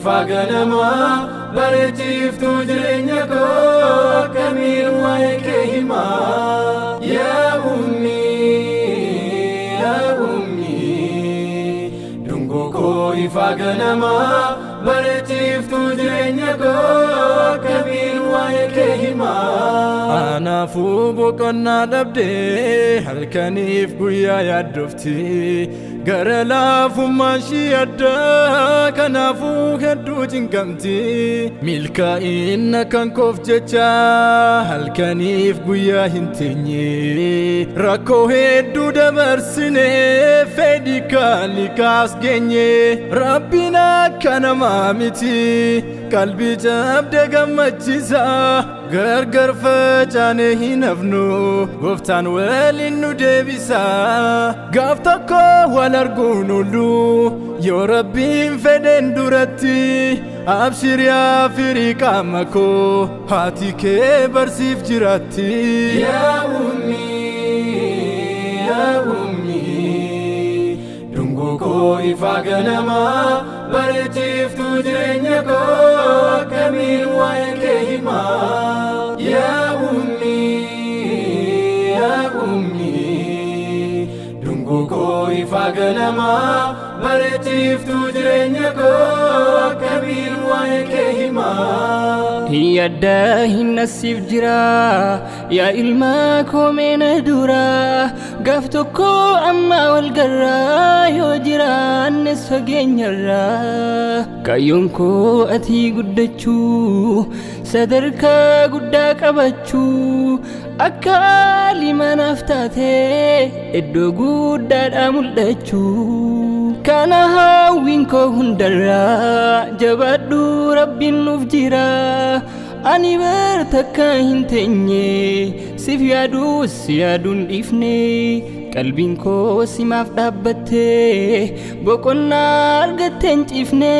ifaa ganamaa bareechiftuu jireenya koo akkamiin waa'ee kee himaa. Yaa ummii, yaa ummii, dungoo koo ifaa ganamaa bareechiftuu jireenya koo akkamiin waa'ee kee himaa. Anaafuu boqonnaa dhabdee halkaniif guyyaa yaaddofti. Gara laafummaan ishii addaa kanaafuu hedduu cinqamti. Milkaa'ina kan koof jecha halkaniif guyyaa hin teenye. Rakkoo hedduu dabarsine fedhii kaaliqaas geenye. Rabbiin akka namaa miti qalbii cabde gammachiisa. Gargar facaane hin hafnu gooftaan waliin nu deebisa. Gaaf tokko wal arguun oolu yoo Rabbiin fedheen duratti. Abshir yaa firii qaama koo haati kee barsiif jiraatti. Yaa ummii, yaa ummii, dungoo koo ifaa ganamaa bareechiftuu jireenya koo akkamiin waa'ee kee himaa. Yaa ummii, yaa ummii, dungoo koo ifaa ganamaa bareechiftuu jireenya koo akkamiin waa'ee kee himaa. Yadda hin asiif jira yaa ilma koo meena dura gaaf tokko amma wal garraa yoo jiraannes fageenyarraa kaayyoon koo ati guddachuu sadarkaa guddaa qabachuu akka limanaaf taatee iddoo guddaadhaa mul'achuu kana hawwiin koo hundarraa jabaadhu Rabbiin nuuf jira. Ani bar takka hin teenye siif yaadus yaaduun dhiifne qalbiin koo simaaf dhaabbatte boqonnaa argatte hin ciifne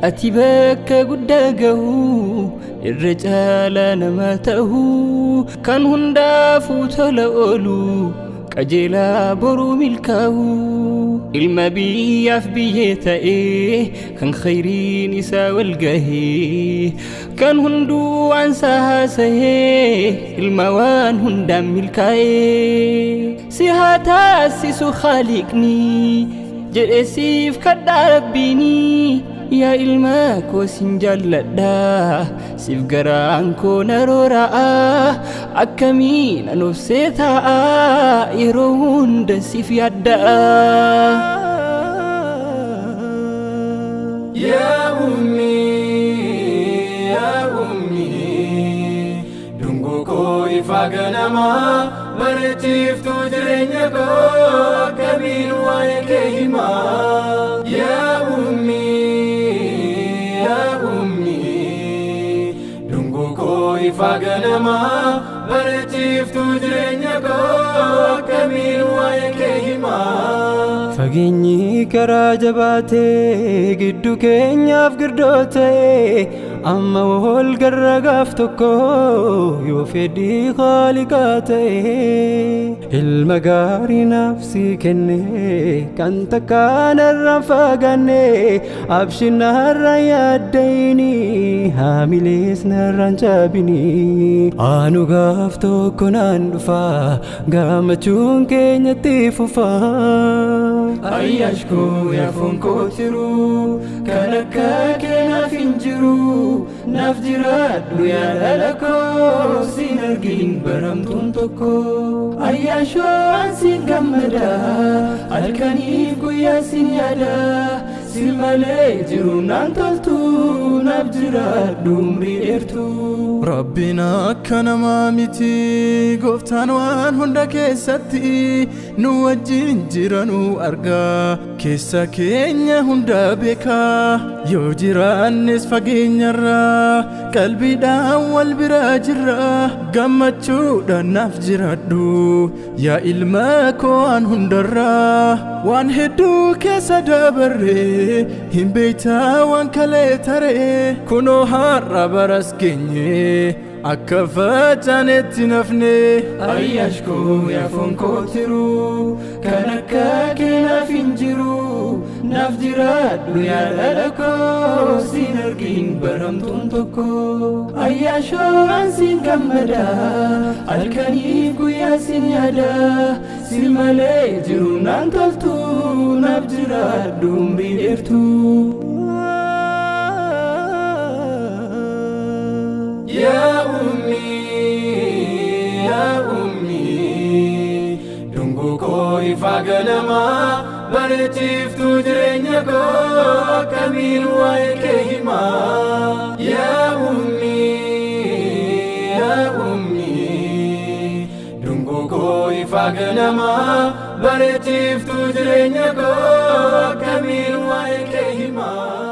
ati bakka guddaa gahu irra caalaa nama ta'u kan hundaafuu tola oolu qajeelaa boruu milkaa'u ilma biyyaaf biyyee ta'ee kan khayriin isaa wal gahee kan hunduu waan isaa haasahee ilma waan hundaan milkaa'ee si haa taasisu khaaliqni jedhee siif kadhaa Rabbiini. Yaa ilma koo sin jaalladha siif garaan koo na roora'a akkamiin an obsee taa'a yeroo hunda siif yaadda'a. Yaa ummii, yaa ummii, dungoo koo ifaa ganamaa bareechiftuu jireenya koo akkamiin waa'ee kee himaa. Yaa ummii, yaa ummii, dungoo koo ifaa ganamaa bareechiftuu jireenya koo akkamiin waa'ee kee himaa. Fageenyi karaa jabaatee gidduu keenyaaf girdoo ta'e amma wal garra gaaf tokko yoo fedhii khaaliqaa ta'e ilma gaarii naaf si kenne kan takkaan irraan fagaanne abshin narraan yaaddayini haamilees narraan cabini anu gaaf tokko naan dhufa gammachuun keenyatti fufa. Ayyaash koo yaa foon koo tiruu kan akka kee naaf hin jiru naaf jiraadhu yaa dhala koo sin argin baramtuun tokko. Ayyaashoo an sin gammada halkaniif guyyaa sin yaada si malee jiru naan toltu naaf jiraadhu umrii dheertuu. Rabbiin akka namaa miti gooftaan waan hunda keessatti nu wajjin jira nu argaa keessa keenya hunda beekaa yoo jiraannes fageenyarraa qalbiidhaan wal bira jirra gammachuudhaan naaf jiraadhu yaa ilma koo waan hundarraa waan hedduu keessa dabarre hin beektaa waan kalee taree kunoo har'a baras geenye akka facaanetti nafne. Ayyaash koo yaa foon koo tiruu kan akka kee naaf hin jiru naaf Jiraadhu yaa dhala koo, siin argin baramtuun tokko. Ayyaashoo an siin gammada, halkaniif guyyaa siin yaada. Si malee jiru naan toltu, naaf jiraadhu umrii dheertuu. Yaa ummi, yaa ummi, dungoo koo ifaa ganamaa, bareechiftuu jireenya koo, akkamiin waa'ee kee himaa. Yaa ummi, yaa ummi, dungoo koo ifaa ganamaa, bareechiftuu jireenya koo, akkamiin waa'ee kee himaa.